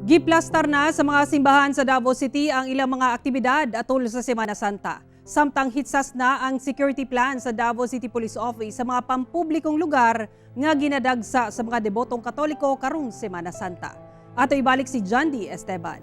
Giplastar na sa mga simbahan sa Davao City ang ilang mga aktibidad atol sa Semana Santa. Samtang hitsas na ang security plan sa Davao City Police Office sa mga pampublikong lugar nga ginadagsa sa mga debotong Katoliko karong Semana Santa. Ato ibalik si John D. Esteban.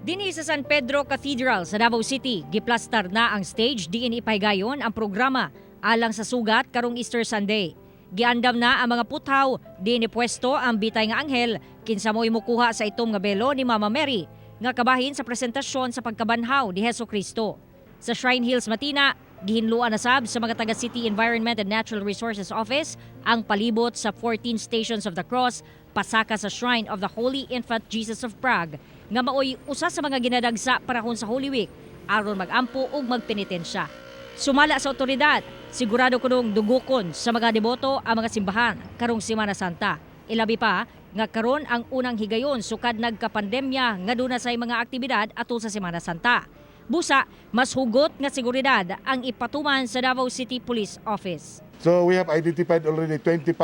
Dinhi sa San Pedro Cathedral sa Davao City, giplastar na ang stage diin ipahigayon ang programa alang sa sugat karong Easter Sunday. Giandam na ang mga puthaw, diin ipwesto ang bitay nga anghel kinsa mo'y mukuha sa itom nga belo ni Mama Mary nga kabahin sa presentasyon sa pagkabanhaw ni Heso Kristo. Sa Shrine Hills Matina, gihinluan na sab sa mga taga City Environment and Natural Resources Office ang palibot sa 14 Stations of the Cross pasaka sa Shrine of the Holy Infant Jesus of Prague nga maoy usa sa mga ginadagsa panahon sa Holy Week aron magampo ug magpenitensya. Sumala sa otoridad, sigurado kunong dugukon sa mga deboto ang mga simbahan karong Semana Santa. Ilabi pa nga karon ang unang higayon sukad nagkapandemya nga duna say mga aktibidad atol sa Semana Santa. Busa, mas hugot nga seguridad ang ipatuman sa Davao City Police Office. So we have identified already 25,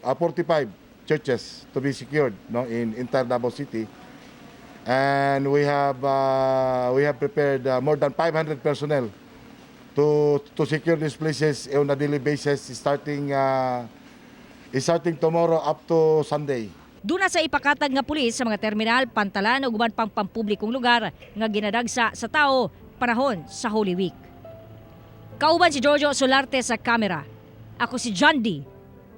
45 churches to be secured, no, in entire Davao City. And we have prepared more than 500 personnel to secure these places on a daily basis starting tomorrow up to Sunday. Duna sa ipakatag nga pulis sa mga terminal, pantalan ug uban pang pampublikong lugar nga ginadagsa sa tao panahon sa Holy Week. Kauban si Jojo Solarte sa kamera. Ako si John D.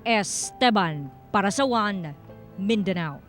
Esteban para sa One Mindanao.